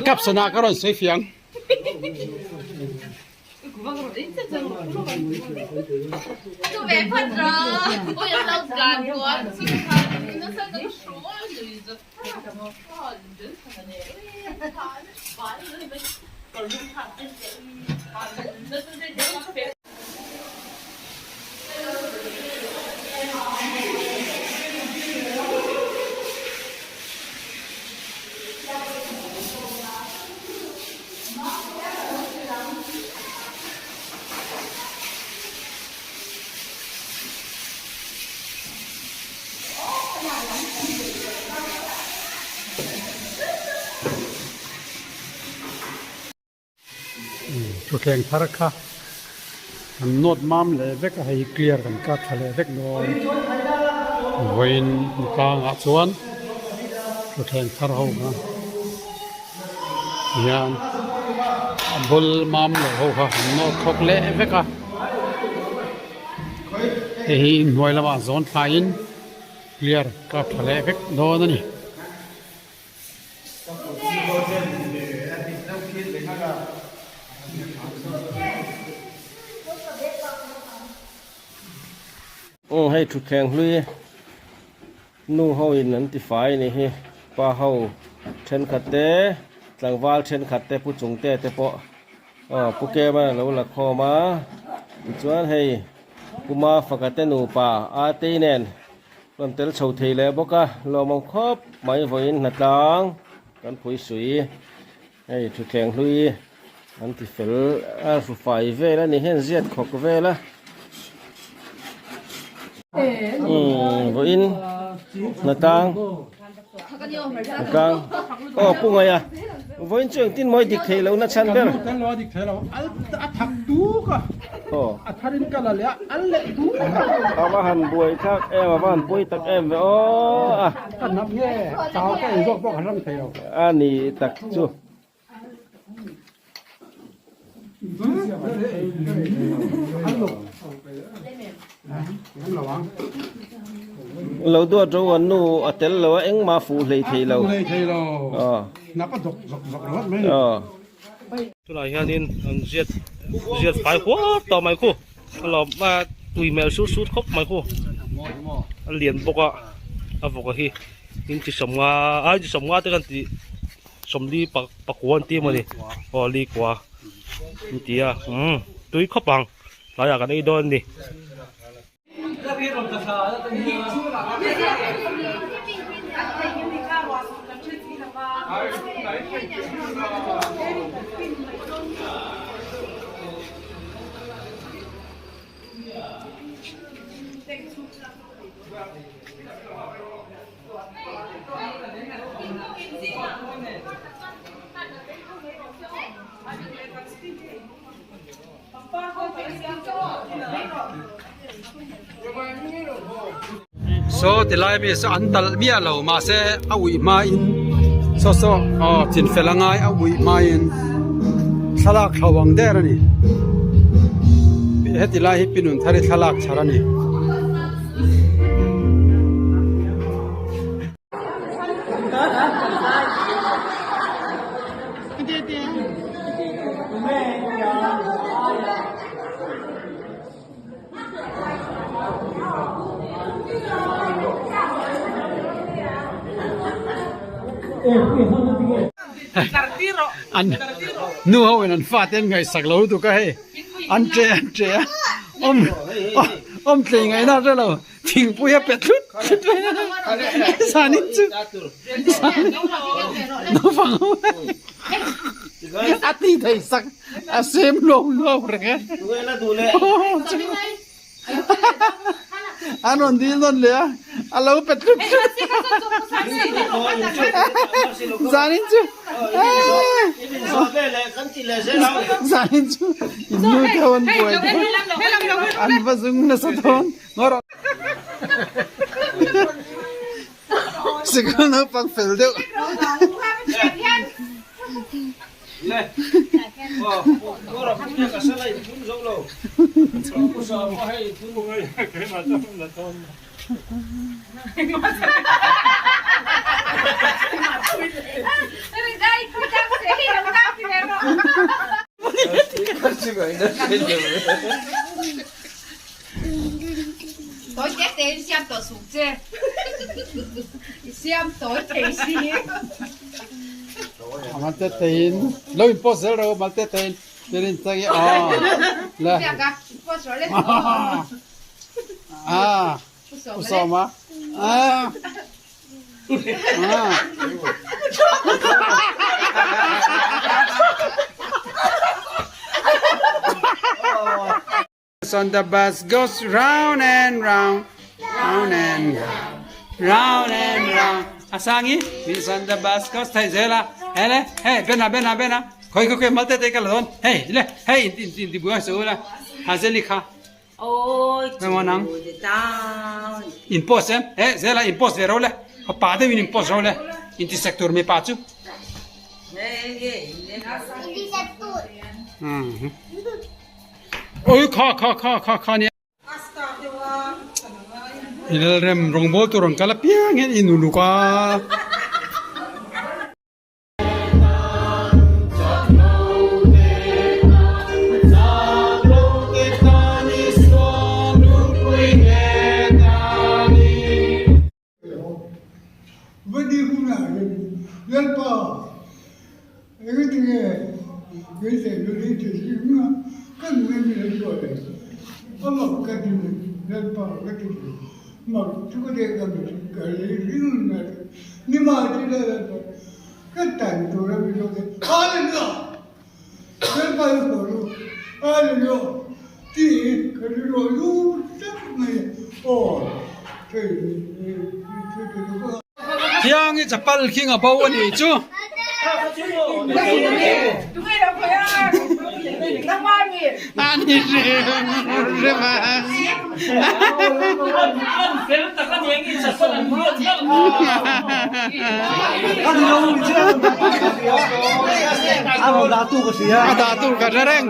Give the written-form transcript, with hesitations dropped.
Caption ah ka rawn sawi fiang. Thutthleng thar kha kan nawt mam leh vek a hei clear kan kap tha leh vek dawn vawiin tlangah chuan thutthleng thar ho kha hian a bul mam loh ho kha an nawt thawk leh vek a hei hi inhnuai lamah zawn thlaiin clear kap tha leh vek dawn a ni. Aw hei thutthleng hlui nu ho in an ti fai a nih hi pa ho thenkhat te tlangval thenkhat te pu chung te te pawh aw pu kema lo la khawm a tichuan hei puma faka te nupa a tei nen Rawn tel chho thei leh bawk a, lawmawm khawp mai vawiin hnatlang kan phui sui hei thutthleng hlui an ti fel a hru fai vel a ni hian ziat khawk vel a umm vawiin hnatlang hnatlang aw pu ngaih a vawiin chu engtin mawi dik theih lohna chhan ber. A tharin ka la leh a, an leh duh a. A va han buai thlak em, a va han pawi tak em ve aw a. Ka hnap nge, chau ka ei zawk pawh ka hram thei lo. A ni tak chu. Lo duat ro an nu a tel lo a, engmah fuh hlei thei lo. Hlei thei lo. Hnap a dawk zawk zawk ringawt mai ni. Tunah hianin an ziat ziat fai huat tawh mai khu a lawm a tui hmel sut sut khawp mai khu a lian bawk a a vawk a hi inchi sawmnga a inchi sawmnga te kan tih sawmli pakua an ti emawni aw li kua an ti a umm tui khawp ang tlaiah kan ei dawn a ni. Saw ti lai mi saw an talh miah lo mahse a uih hmain saw saw aw chin fel a ngai a uih hmain thlalak thlo ang der a ni heti lai hi pinun thar hi thlalak chhar a ni. An nu ho in an fate an ngaihsak lo lutuk a hei an ṭe an ṭe a awm awm tlei ngaihna a hre lo thingpui a pe thlut thlut mai a zanin chu zanin naupang ho a ti thei sak a sem luau luau reng a An rawn dil nawn leh a, a lo pe tlut tlut Zanin chu Zanin chu in nu te ho an buai dawn an va zung nasa dawn ngaw rawh Sikul naupang fel deuh. Malte tein lo in post zel ro malte tein tirin chang i aw le ah usoma ah ah On the bus goes round and round, round and round, round and round. Asangi, wheels on the bus goes thei zel a, hele, hei, bena, bena, bena, khoi khoi khoi malte te ka la dawn, hei, le, hei, in in in ti buai su la, hazeli kha. Hei maw nang, in post em, he, zela in post ve ro le, ka pa deuh in in post ro le, in ti sek tur mipa chu. Oi kha kha kha kha kha nia I lalrem rawngbawl tur rawn kal apiang hian i nuluk a. Vadi hunah hian Lalpa engati nge beisei lo ni ti si hunga ka nung em em chuan le a mak ka ti mai Lalpa ka ti mai mak chu ka deh ka mi ka ring ngai ni mah ti la Lalpa ka tan tur a mi zawk te Hallelujah Lalpa hi haw ru Hallelujah tih ka rilru a lut tlat mai aw thei Thiangi chapal khing a bo a nih chu. Ani reng reng a. A dah tu ka hre reng.